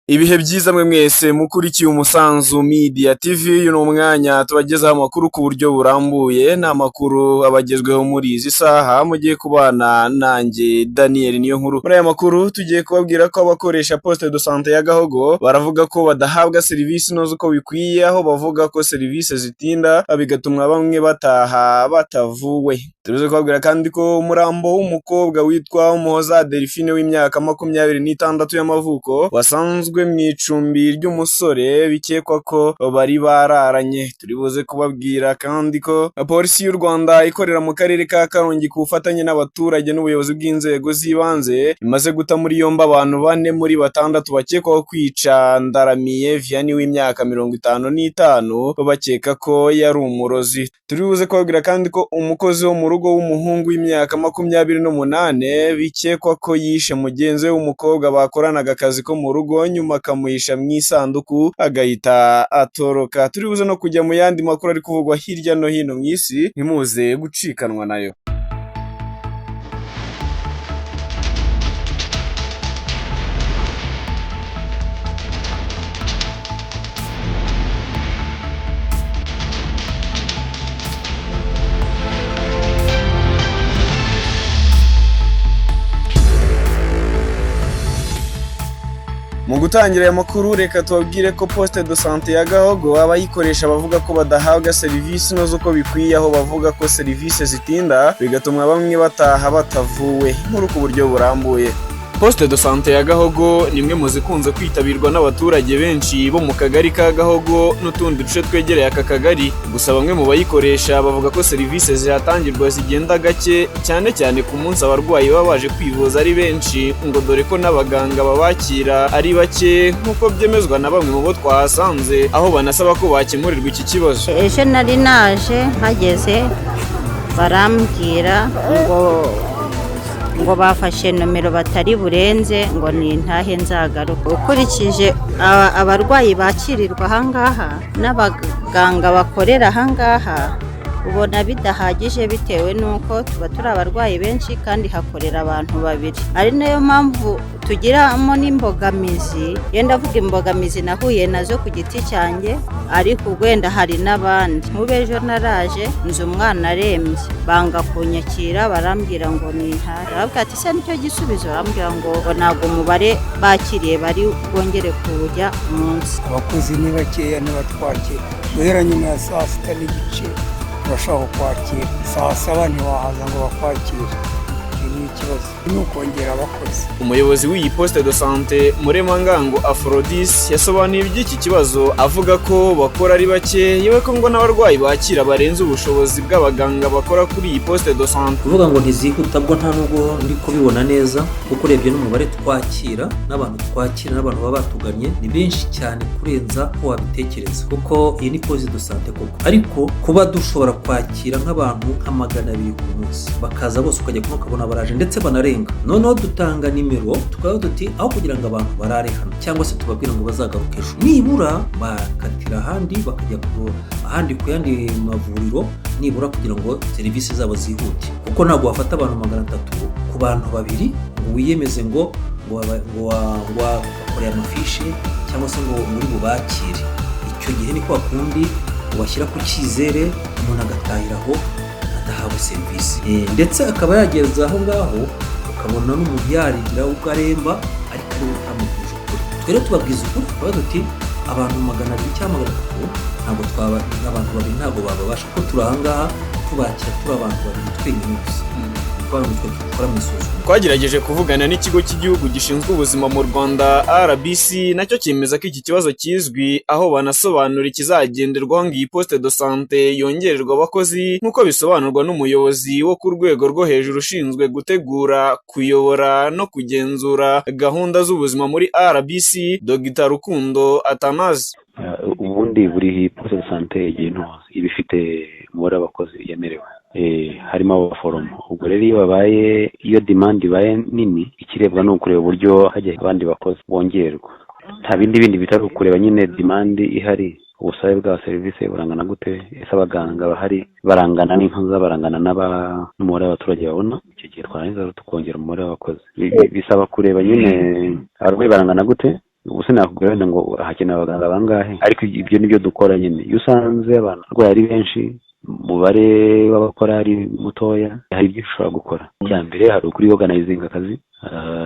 Ibihe byiza mwe mwese mukurikiye Umusanzu Media TV, uyu ni umwanya tubagezaho amakuru ku buryo burambuye, ni amakuru abagezweho muri izi saha, mugiye kubana nanjye Daniel niyo nkuru. Muri aya makuru tugiye kubabwira ko abakoresha poste de santé ya Gahogo baravuga ko badahabwa serivisi inoze uko bikwiye, aho bavuga ko serivisi zitinda bigatuma bamwe bataha batavuwe. Turuze kubabwira kandi ko umurambo w'umukobwa witwa Umuhoza Delphine w'imyaka 26 y'amavuko wasanzwe mu icumbi ry'umusore bikekwa ko bari bararanye. Turibuze kubabwira kandi ko polisi y'u Rwanda ikorera mu karere ka Karongi ku bufatanye n'abaturage n'ubuyobozi bw'inzego z'ibanze imaze guta muri yombi abantu 4 muri 6 bakekwaho kwica Ndaramiye Vianney w'imyaka 55 bakeka ko yari umurozi. Turibuze kubabwira kandi ko umukozi wo mu rugo w'umuhungu w'imyaka 28 bikekwa ko yishe mugenzi we w'umukobwa bakoranaga akazi ko mu rugo nyuma akamuhisha mu isanduku agahita atoroka. Turibuze no kujya mu yandi makuru ari kuvugwa hirya no hino mu isi, ntimuze gucikanwa nayo. Mu gutangira aya makuru reka tubabwire ko poste de santé ya Gahogo abayikoresha bavuga ko badahabwa serivisi inoze uko bikwiye, aho bavuga ko serivisi zitinda bigatuma bamwe bataha batavuwe. Inkuru ku buryo burambuye. Poste de santé ya Gahogo ni imwe mu zikunze kwitabirwa n'abaturage benshi bo mu kagari ka Gahogo n'utundi duce twegereye aka kagari. Gusa bamwe mu bayikoresha bavuga ko serivisi zihatangirwa zigenda gake, cyane cyane ku munsi abarwayi baba baje kwivuza ari benshi, ngo dore ko n'abaganga babakira ari bake, nk'uko byemezwa na bamwe mu bo twahasanze, aho banasaba ko bakemurirwa iki kibazo. Ejo nari naje mpageze barambwira ngo bafashe nomero batari burenze ngo ni ntahe nzagaruka. Ukurikije abarwayi bakirirwa ahangaha n'abaganga bakorera ahangaha, ubona bidahagije bitewe n'uko tuba turi abarwayi benshi kandi hakorera abantu babiri. Ari nayo mpamvu tugiramo n'imbogamizi, yenda avuga imbogamizi nahuye nazo ku giti cyanjye, ariko wenda hari n'abandi. Nk'ubu ejo naraje nzi umwana arembye, banga kunyakira barambwira ngo ni intara. Baravuga ati se nicyo gisubizo? Barambwira ngo ntabwo umubare bakiriye bari bwongere kujya munsi. Abakozi ni bakeya ntibatwakira, guhera nyuma ya saa 6:30 bashaka kwakira, saa 7 ntiwahaza ngo bakwakire. Ni ikibazo ni ukongera abakozi. Umuyobozi w'iyi poste de santé Muremangango Aphrodis yasobanuye iby'iki kibazo, avuga ko bakora ari bake, yewe ko ngo n'abarwayi bakira barenze ubushobozi bw'abaganga bakora kuri iyi poste de santé. Kuvuga ngo ntizihuta bwo nta nubwo ndi kubibona neza, kuko urebye n'umubare twakira n'abantu twakira n'abantu baba batugannye ni benshi cyane kurenza ko wabitekereza, kuko iyi ni poste de santé koko. Ariko kuba dushobora kwakira nk'abantu nka 200 ku munsi bakaza bose, ukajya kumwe ukabona baraje ndetse banarenga. Noneho dutanga nimero tukaba duti aho kugira ngo abantu barare hano cyangwa se tubabwira ngo bazagaruke ejo, nibura bakatira ahandi bakajya ahandi ku yandi mavuriro, nibura kugira ngo serivisi zabo zihute. Kuko ntabwo wafata abantu 300 ku bantu babiri ngo wiyemeze ngo wakoreye amafishi cyangwa se ngo muri bubakire. Icyo gihe ni kwa kundi ubashyira ku cyizere, umuntu agatahiraho adahawe serivisi, ndetse akaba yageza aho ngaho ukabona n'umuntu yarigira ubwo aremba ariko ari we utamubwije ukuri. Twe rero tubabwiza ukuri, tukavuga duti abantu 200 cyangwa 300 ntabwo twaba, abantu babiri ntabwo bababasha, kuko turi aha ngaha tubakira turi abantu babiri twenyine gusa. Twagerageje kuvugana n'ikigo cy'igihugu gishinzwe ubuzima mu Rwanda RBC, nacyo cyemeza ko iki kibazo kizwi, aho banasobanura ikizagenderwaho ngo iyi poste de santé yongererwa abakozi, nk'uko bisobanurwa n'umuyobozi wo ku rwego rwo hejuru ushinzwe gutegura, kuyobora no kugenzura gahunda z'ubuzima muri RBC, Dr Rukundo Atanazi. Ubundi buri poste de santé ikintu iba ifite umubare w'abakozi yemerewe, harimo abaforomo. Ubwo rero iyo babaye, iyo demand ibaye nini, ikirebwa ni ukureba uburyo hajya abandi bakozi bongerwa. Nta bindi bitari ukureba nyine demand ihari, ubusabe bwa serivisi burangana gute, ese abaganga bahari barangana n'intuza, barangana n'umubare w'abaturage babona. Icyo gihe twarangiza tukongera umubare w'abakozi. Bisaba kureba nyine abarwayi barangana gute, Ubu sinakubwira wenda ngo hakenewe abaganga bangahe, ariko ibyo nibyo dukora nyine. Iyo usanze abantu barwayi ari benshi, umubare w'abakora ari mutoya, hari byinshi ushobora gukora. Icya mbere hari ukuri organizing akazi,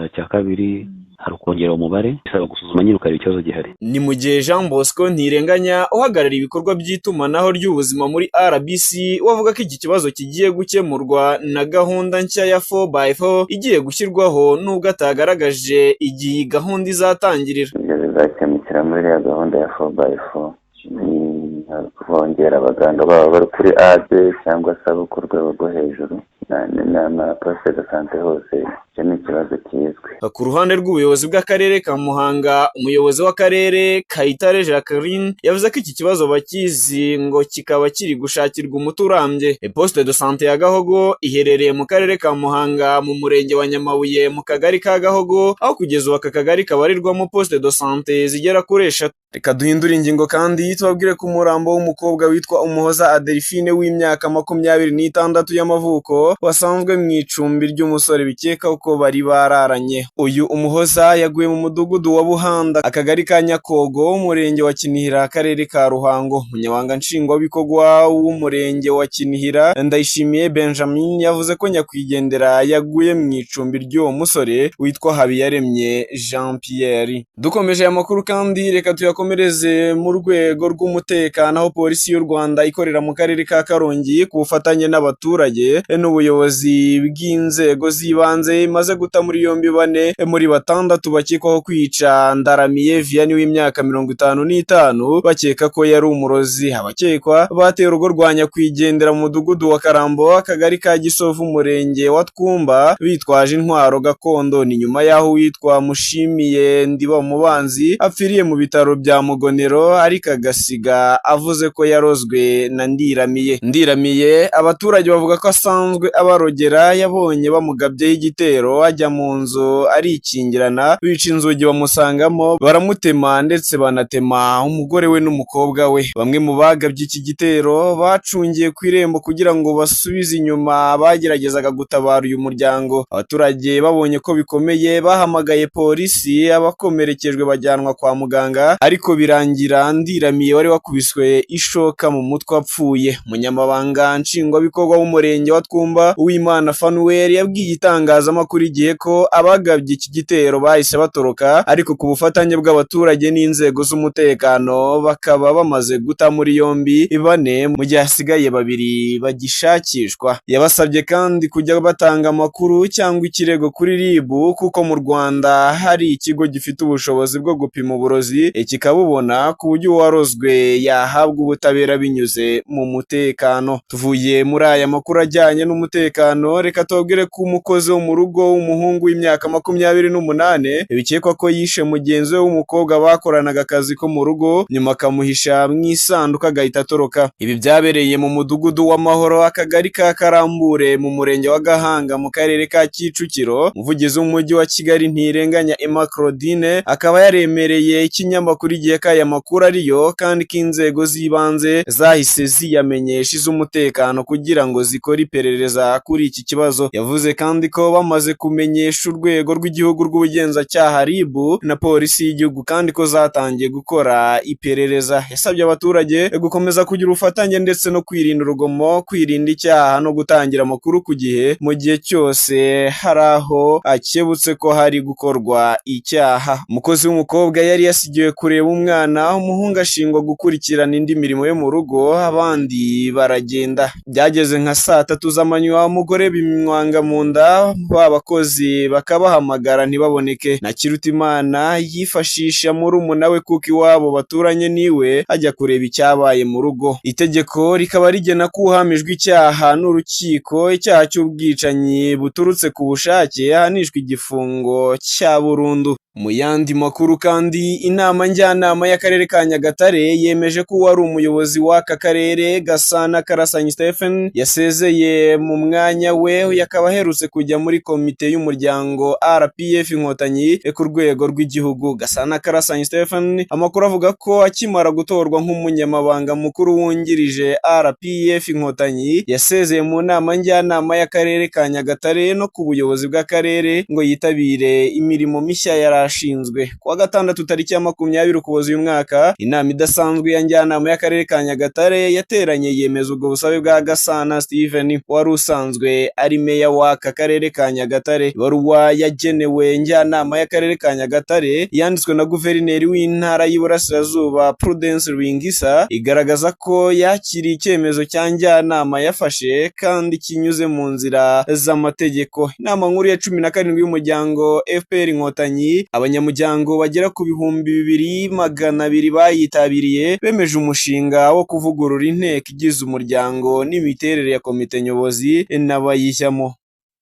icya kabiri hari ukongera umubare, bisaba gusuzuma nyine ukareba ikibazo gihari. Ni mu gihe Jean Bosco Ntirenganya uhagarariye ibikorwa by'itumanaho ry'ubuzima muri RBC we avuga ko iki kibazo kigiye gukemurwa na gahunda nshya ya 4x4 igiye gushyirwaho, nubwo atagaragaje igihe iyi gahunda izatangirira. Ibyo bizakemukira muri iriya gahunda ya 4x4, ni kongera abaganga baba bari kuri AD cyangwa se abo ku rwego rwo hejuru na poste de santé hose. Icyo ni ikibazo kizwi. Ku ruhande rw'ubuyobozi bw'akarere ka Muhanga, umuyobozi w'akarere Kayitare Jacqueline yavuze ko iki kibazo bakizi, ngo kikaba kiri gushakirwa umuti urambye. Poste de santé ya Gahogo iherereye mu karere ka Muhanga, mu murenge wa Nyamabuye, mu kagari ka Gahogo, aho kugeza ubu aka kagari kabarirwamo poste de santé zigera kuri 3. Reka duhindure ingingo kandi tubabwire ko umurambo w'umukobwa witwa Umuhoza Adelphine w'imyaka 26 y'amavuko wasanzwe mu icumbi ry'umusore bikeka ko bari bararanye. Uyu Umuhoza yaguye mu mudugudu wa Buhanda, akagari ka Nyakogo, umurenge wa Kinihira, akarere ka Ruhango. Umunyamabanga nshingwabikorwa w'umurenge wa Kinihira, Ndayishimiye Benjamin, yavuze ko nyakwigendera yaguye mu icumbi ry'uwo musore witwa Habiyaremye Jean Pierre. Dukomeje aya makuru kandi reka tuyakomereze mu rwego rw'umutekano, aho polisi y'u Rwanda ikorera mu karere ka Karongi ku bufatanye n'abaturage n'ubuyobozi bw'inzego z'ibanze imaze guta muri yombi 4 muri 6 bakekwaho kwica Ndaramiye Vianney w'imyaka 55, bakeka ko yari umurozi. Abakekwa bateye urugo rwa nyakwigendera mu mudugudu wa Karambo, akagari ka Gisovu, umurenge wa Twumba, bitwaje intwaro gakondo. Ni nyuma y'aho witwa Mushimiye Ndibamubanzi apfiriye mu bitaro bya Mugonero, ariko agasiga avuze ko yarozwe na Ndiramiye. Ndiramiye abaturage bavuga ko asanzwe abarogera, yabonye bamugabyeho igitero ajya mu nzu arikingirana, bica inzugi bamusangamo baramutema, ndetse banatema umugore we n'umukobwa we. Bamwe mu bagabye iki gitero bacungiye ku irembo kugira ngo basubize inyuma bageragezaga gutabara uyu muryango. Abaturage babonye ko bikomeye bahamagaye polisi, abakomerekejwe bajyanwa kwa muganga, ariko birangira Ndiramiye wari wakubiswe ishoka mu mutwe apfuye. Umunyamabanga nshingwabikorwa w'umurenge wa Twumba, Uwimana Fanuel, yabwiye itangazamakuru Igihe ko abagabye iki gitero bahise batoroka, ariko ku bufatanye bw'abaturage n'inzego z'umutekano bakaba bamaze guta muri yombi 4, mu gihe hasigaye 2 bagishakishwa. Yabasabye kandi kujya batanga amakuru cyangwa ikirego kuri RIB, kuko mu Rwanda hari ikigo gifite ubushobozi bwo gupima uburozi kikabubona, ku buryo uwarozwe yahabwa ubutabera binyuze mu mutekano. Tuvuye muri aya makuru ajyanye n'umutekano, reka tubabwire ko umukozi wo mu rugo w'umuhungu w'imyaka 28 bikekwa ko yishe mugenzi we w'umukobwa bakoranaga akazi ko mu rugo, nyuma akamuhisha mu isanduku agahita atoroka. Ibi byabereye mu mudugudu w'Amahoro, akagari ka Karambure, mu murenge wa Gahanga, mu karere ka Kicukiro. Umuvugizi w'umujyi wa Kigali Ntirenganya Emma Claudine akaba yaremereye ikinyamakuru Igihe ko aya makuru ariyo, kandi ko inzego z'ibanze zahise ziyamenyesha iz'umutekano kugira ngo zikore iperereza kuri iki kibazo. Yavuze kandi ko bamaze kumenyesha urwego rw'igihugu rw'ubugenzacyaha RIB na polisi y'igihugu, kandi ko zatangiye gukora iperereza. Yasabye abaturage gukomeza kugira ubufatanye ndetse no kwirinda urugomo, kwirinda icyaha no gutangira amakuru ku gihe mu gihe cyose hari aho akebutse ko hari gukorwa icyaha. Umukozi w'umukobwa yari yasigiwe kureba umwana, umuhungu ashingwa gukurikirana indi mirimo yo mu rugo, abandi baragenda. Byageze nka saa 3 z'amanywa, umugore bimwanga mu nda, ba bakozi bakabahamagara ntibaboneke. Ntakirutimana yifashisha murumuna we kuko iwabo baturanye niwe, ajya kureba icyabaye mu rugo. Itegeko rikaba rigena ko uhamijwe icyaha n'urukiko, icyaha cy'ubwicanyi buturutse ku bushake, ahanishwa igifungo cya burundu. Mu yandi makuru kandi, inama njyanama y'akarere ka Nyagatare yemeje ko uwari umuyobozi w'aka karere Gasana Karasanyi Stephen yasezeye mu mwanya we, yakaba aherutse kujya muri komite y'umuryango RPF Inkotanyi ku rwego rw'igihugu. Gasana Karasanyi Stephen, amakuru avuga ko akimara gutorwa nk'umunyamabanga mukuru wungirije RPF Inkotanyi, yasezeye mu nama njyanama y'akarere ka Nyagatare no ku buyobozi bw'akarere ngo yitabire imirimo mishya yari ashinzwe. Kuwa gatandatu tariki ya 20 Ukuboza uyu mwaka, inama idasanzwe ya njyanama y'akarere ka Nyagatare yateranye yemeza ubwo busabe bwa Gasana Steven wari usanzwe ari meya w'aka karere ka Nyagatare. Ibaruwa yagenewe njyanama y'akarere ka Nyagatare yanditswe na guverineri w'intara y'Iburasirazuba Prudence Rwingisa, igaragaza ko yakiriye icyemezo cya njyanama yafashe kandi kinyuze mu nzira z'amategeko. Inama nkuru ya 17 y'umuryango FPR Inkotanyi, abanyamuryango bagera ku 2200 bayitabiriye, bemeje umushinga wo kuvugurura inteko igize umuryango n'imiterere ya komite nyobozi n'abayijyamo.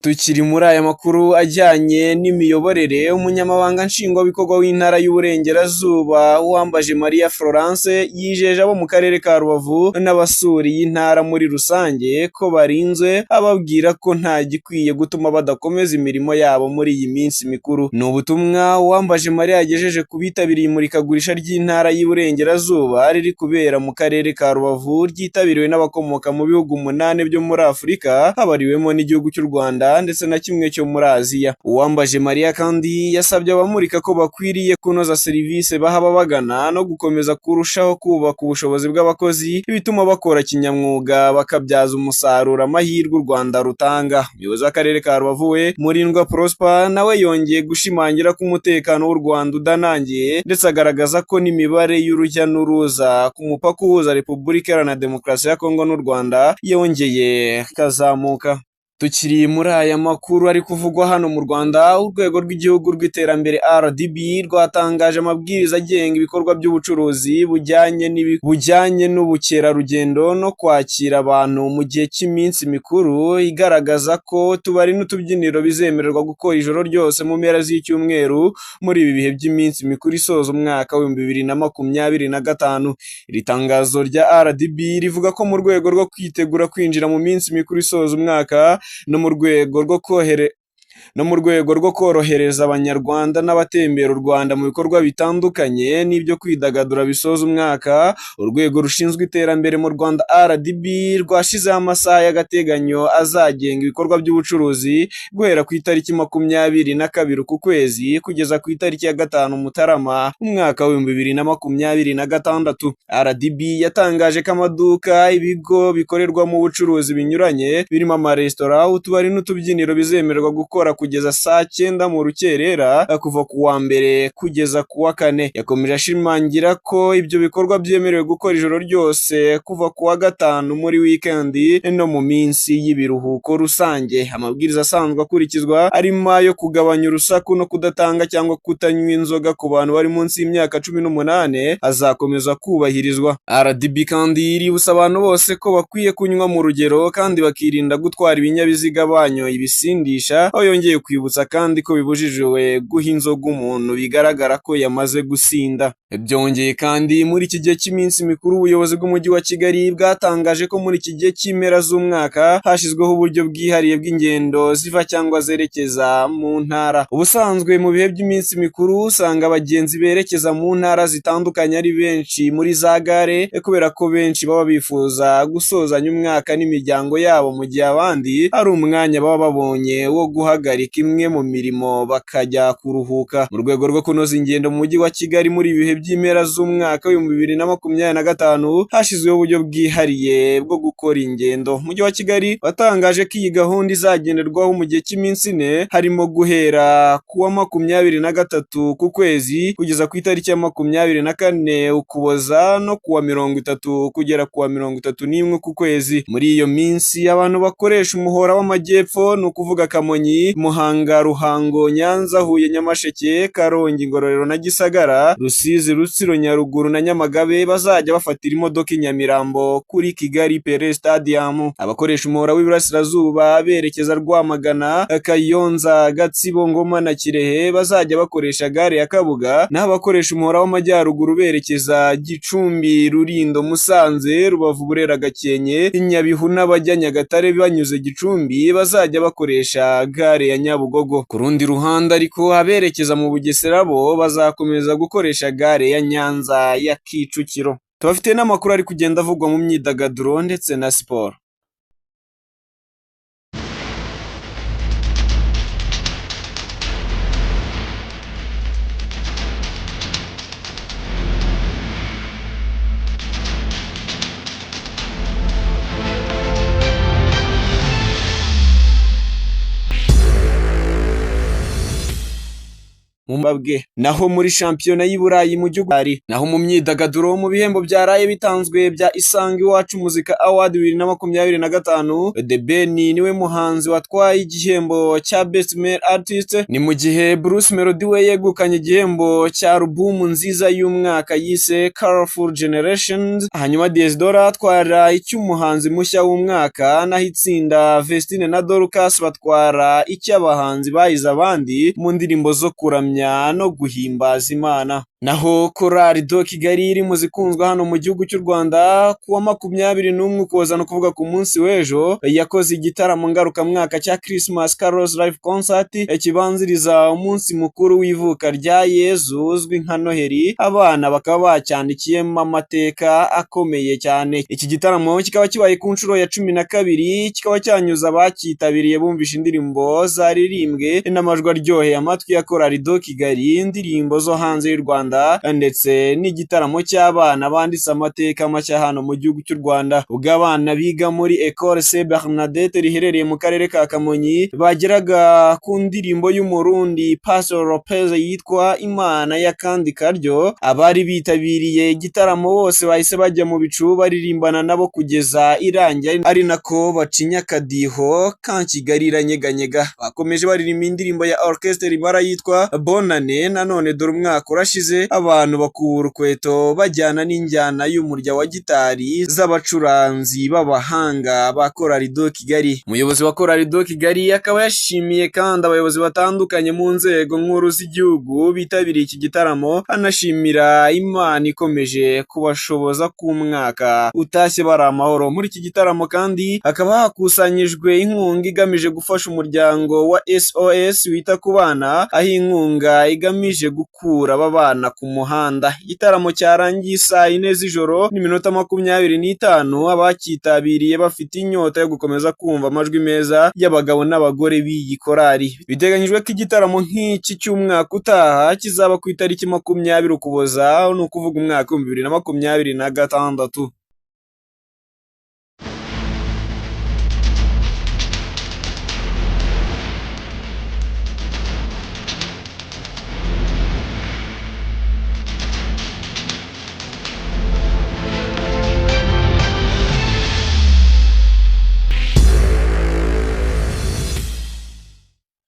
Tukiri muri aya makuru ajyanye n'imiyoborere, umunyamabanga nshingwabikorwa w'intara y'Uburengerazuba Uwambaje Maria Florence yijeje abo mu karere ka Rubavu n'abasuriye intara muri rusange ko barinzwe, ababwira ko nta gikwiye gutuma badakomeza imirimo yabo muri iyi minsi mikuru. Ni ubutumwa Uwambaje Maria yagejeje ku bitabiriye imurikagurisha ry'intara y'Iburengerazuba riri kubera mu karere ka Rubavu, ryitabiriwe n'abakomoka mu bihugu 8 byo muri Afurika, habariwemo n'igihugu cy'u Rwanda ndetse na kimwe cyo muri Aziya. Uwambaje Maria kandi yasabye abamurika ko bakwiriye kunoza serivisi baha ababagana no gukomeza kurushaho kubaka ubushobozi bw'abakozi, bituma bakora kinyamwuga bakabyaza umusaruro amahirwe u Rwanda rutanga. Umuyobozi w'akarere ka Rubavu we Murindwa Prosper nawe yongeye gushimangira ko umutekano w'u Rwanda udanangiye, ndetse agaragaza ko n'imibare y'urujya n'uruza ku mupaka uhuza Repubulika Iharanira Demokarasi ya Kongo n'u Rwanda yongeye kazamuka. Tukiri muri aya makuru ari kuvugwa hano mu Rwanda, urwego rw'igihugu rw'iterambere RDB rwatangaje amabwiriza agenga ibikorwa by'ubucuruzi bujyanye n'ubukerarugendo no kwakira abantu mu gihe cy'iminsi mikuru, igaragaza ko utubari n'utubyiniro bizemererwa gukora ijoro ryose mu mpera z'icyumweru muri ibi bihe by'iminsi mikuru isoza umwaka wa 2025. Iri tangazo rya RDB rivuga ko mu rwego rwo kwitegura kwinjira mu minsi mikuru isoza umwaka no mu rwego rwo korohereza Abanyarwanda n'abatembera u Rwanda mu bikorwa bitandukanye n'ibyo kwidagadura bisoza umwaka, urwego rushinzwe iterambere mu Rwanda RDB rwashizeho amasaha y'agateganyo azagenga ibikorwa by'ubucuruzi guhera ku itariki 22 uku kwezi kugeza ku itariki ya 5 Mutarama umwaka wa 2026. RDB yatangaje ko amaduka, ibigo bikorerwamo ubucuruzi binyuranye birimo amaresitora, utubari n'utubyiniro bizemererwa gukora kugeza saa 9 mu rukerera kuva ku wa mbere kugeza ku wa kane. Yakomeje ashimangira ko ibyo bikorwa byemerewe gukora ijoro ryose kuva ku wa gatanu muri wikendi no mu minsi y'ibiruhuko rusange. Amabwiriza asanzwe akurikizwa arimo ayo kugabanya urusaku no kudatanga cyangwa kutanywa inzoga ku bantu bari munsi y'imyaka 18 azakomeza kubahirizwa. RDB kandi iributsa abantu bose ko bakwiye kunywa mu rugero kandi bakirinda gutwara ibinyabiziga banyoye ibisindisha, aho yongeye kwibutsa kandi ko bibujijwe guha inzoga umuntu bigaragara ko yamaze gusinda. Byongeye kandi muri iki gihe cy'iminsi mikuru, ubuyobozi bw'umujyi wa Kigali bwatangaje ko muri iki gihe cy'impera z'umwaka hashyizweho uburyo bwihariye bw'ingendo ziva cyangwa zerekeza mu ntara. Ubusanzwe mu bihe by'iminsi mikuru usanga abagenzi berekeza mu ntara zitandukanye ari benshi muri za gare, kubera ko benshi baba bifuza gusozanya umwaka n'imiryango yabo, mu gihe abandi ari umwanya baba babonye wo guhagarika imwe mu mirimo bakajya kuruhuka. Mu rwego rwo kunoza ingendo mu mujyi wa Kigali muri ibi bihe by'impera z'umwaka wa 2025 hashyizweho uburyo bwihariye bwo gukora ingendo. Umujyi wa Kigali watangaje ko iyi gahunda izagenderwaho mu gihe cy'iminsi 4, harimo guhera ku wa 23 ku kwezi kugeza ku itariki ya 24 Ukuboza no ku wa 30 kugera ku wa 31 ku kwezi. Muri iyo minsi abantu bakoresha umuhora w'amajyepfo, ni ukuvuga Kamonyi, Muhanga, Ruhango, Nyanza, Huye, Nyamasheke, Karongi, Ngororero na Gisagara, Rusizi, Rutsiro, Nyaruguru na Nyamagabe bazajya bafatira imodoka i Nyamirambo kuri Kigali Pele Stadium. Abakoresha umuhora w'Iburasirazuba berekeza Rwamagana, Kayonza, Gatsibo, Ngoma na Kirehe bazajya bakoresha gare ya Kabuga, naho abakoresha umuhora w'Amajyaruguru berekeza Gicumbi, Rulindo, Musanze, Rubavu, Burera, Gakenke, Nyabihu n'abajya Nyagatare banyuze Gicumbi bazajya bakoresha gare ya Nyabugogo. Ku rundi ruhande ariko aberekeza mu Bugesera bo bazakomeza gukoresha gare ya Nyanza ya Kicukiro. Tubafite n'amakuru ari kugenda avugwa mu myidagaduro ndetse na siporo. Mu mbabwe. Naho muri shampiyona y'i Burayi mu gihugu ari naho mu myidagaduro, mu bihembo byaraye bitanzwe bya Isange Iwacu Muzika Award 2025, The Ben niwe muhanzi watwaye igihembo cya Best Male Artist, ni mu gihe Bruce Melody we yegukanye igihembo cya alubumu nziza y'umwaka yise Colorful Generations, hanyuma Diez Dola atwara icy'umuhanzi mushya w'umwaka, naho itsinda Vestine na Dorcas batwara icy'abahanzi bahize abandi mu ndirimbo zo kuramya no guhimbaza Imana. Naho Chorale de Kigali iri mu zikunzwe hano mu gihugu cy'u Rwanda, kuwa 21 Ukuboza, no kuvuga ku munsi w'ejo, yakoze igitaramo ngarukamwaka cya Christmas Carols Live Concert kibanziriza umunsi mukuru w'ivuka rya Yezu uzwi nka Noheli, abana bakaba bacyandikiyemo amateka akomeye cyane. Iki gitaramo kikaba kibaye ku nshuro ya 12, kikaba cyanyuze abakitabiriye bumvisha indirimbo zaririmbwe n'amajwi aryoheye amatwi ya Chorale de Kigali, indirimbo zo hanze y'u Rwanda, ndetse n'igitaramo cy'abana banditse amateka mashya hano mu gihugu cy'u Rwanda. Ubwo abana biga muri Ecole Saint Bernadette riherereye mu karere ka Kamonyi bageraga ku ndirimbo y'Umurundi Pastor Lopez yitwa Imana y'akandi karyo, abari bitabiriye igitaramo bose bahise bajya mu bicu baririmbana nabo kugeza irangiye, ari nako bacinya akadiho ka Kigali iranyeganyega. Bakomeje baririmba indirimbo ya Orchestre Ribara yitwa Bonane, nanone dore umwaka urashize, abantu bakubura urukweto bajyana n'injyana y'umurya wa gitari z'abacuranzi b'abahanga ba Chorale de Kigali. Umuyobozi wa Chorale de Kigali akaba yashimiye kandi abayobozi batandukanye mu nzego nkuru z'igihugu bitabiriye iki gitaramo, anashimira Imana ikomeje kubashoboza ku mwaka utashye bari amahoro. Muri iki gitaramo kandi hakaba hakusanyijwe inkunga igamije gufasha umuryango wa SOS wita ku bana, aho inkunga igamije gukura aba bana ku muhanda. Igitaramo cyarangiye saa 4 z'ijoro n'iminota 25, abakitabiriye bafite inyota yo gukomeza kumva amajwi meza y'abagabo n'abagore b'iyi korali. Biteganyijwe ko igitaramo nk'iki cy'umwaka utaha kizaba ku itariki 20 Ukuboza, ni ukuvuga umwaka 2026.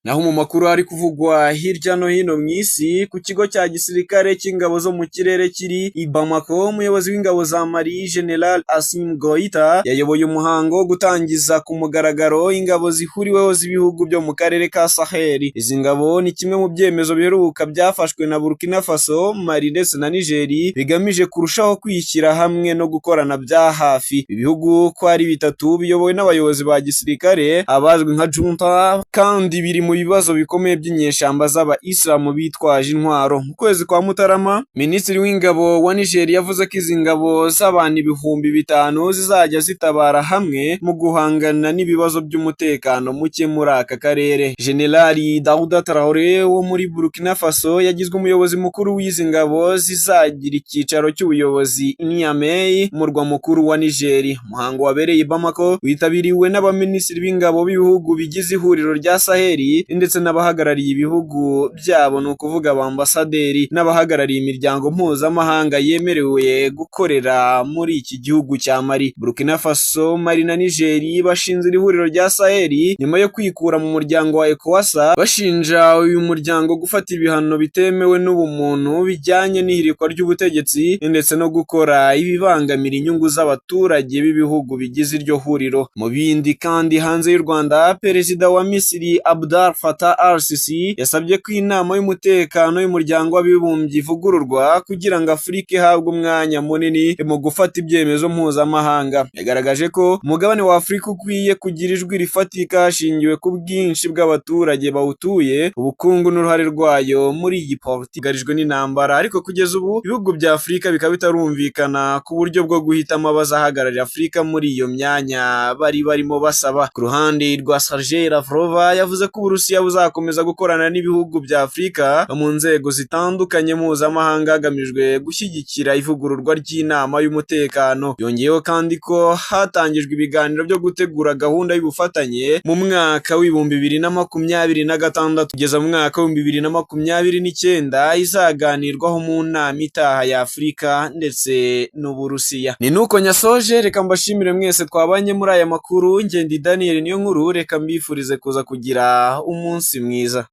Naho mu makuru ari kuvugwa hirya no hino mu isi, ku kigo cya gisirikare cy'ingabo zo mu kirere kiri i Bamako, umuyobozi w'ingabo za Mali General Assimi Goïta yayoboye umuhango wo gutangiza ku mugaragaro ingabo zihuriweho z'ibihugu byo mu karere ka Sahel. Izi ngabo ni kimwe mu byemezo biheruka byafashwe na Burkina Faso, Mali ndetse na Niger, bigamije kurushaho kwishyira hamwe no gukorana bya hafi. Ibihugu ko ari bitatu biyobowe n'abayobozi ba gisirikare abazwi nka junta, kandi biri mu bibazo bikomeye by'inyeshyamba z'abayisilamu bitwaje intwaro. Mu kwezi kwa Mutarama, Minisitiri w'ingabo wa Niger yavuze ko izi ngabo z'abantu 5000 zizajya zitabara hamwe mu guhangana n'ibibazo by'umutekano muke muri aka karere. General Dauda Traoré wo muri Burkina Faso yagizwe umuyobozi mukuru w'izi ngabo zizagira icyicaro cy'ubuyobozi i Niamey, umurwa mukuru wa Niger. Umuhango wabereye i Bamako witabiriwe n'abaminisitiri b'ingabo b'ibihugu bigize ihuriro rya Sahel ndetse n'abahagarariye ibihugu byabo, ni ukuvuga abambasaderi n'abahagarariye imiryango mpuzamahanga yemerewe gukorera muri iki gihugu cya Mali. Burkina Faso, Mali na Niger bashinze iri huriro rya Sahel nyuma yo kwikura mu muryango wa ECOWAS, bashinja uyu muryango gufata ibihano bitemewe n'ubumuntu bijyanye n'ihirikwa ry'ubutegetsi ndetse no gukora ibibangamira inyungu z'abaturage b'ibihugu bigize iryo huriro. Mu bindi kandi hanze y'u Rwanda, Perezida wa Misiri Abdel Fattah al-Sisi yasabye ko inama y'umutekano y'umuryango w'abibumbye ivugururwa kugira ngo Afurika ihabwe umwanya munini mu gufata ibyemezo mpuzamahanga. Yagaragaje ko umugabane wa Afurika ukwiye kugira ijwi rifatika hashingiwe ku bwinshi bw'abaturage bawutuye, ubukungu n'uruhare rwayo muri iyi politiki yugarijwe n'intambara. Ariko kugeza ubu ibihugu bya Afurika bikaba bitarumvikana ku buryo bwo guhitamo abazahagararira Afurika muri iyo myanya bari barimo basaba. Ku ruhande rwa Sergei Lavrov yavuze ko Uburusiya Uburusiya buzakomeza gukorana n'ibihugu bya Afurika mu nzego zitandukanye mpuzamahanga hagamijwe gushyigikira ivugururwa ry'inama y'umutekano. Yongeyeho kandi ko hatangijwe ibiganiro byo gutegura gahunda y'ubufatanye mu mwaka w'2026 kugeza mu mwaka w'2029, izaganirwaho mu nama itaha ya Afurika ndetse n'Uburusiya. Ni nuko nyasoje, reka mbashimire mwese twabanye muri aya makuru. Ngendi Daniel niyo nkuru, reka mbifurize kuza kugira umunsi mwiza.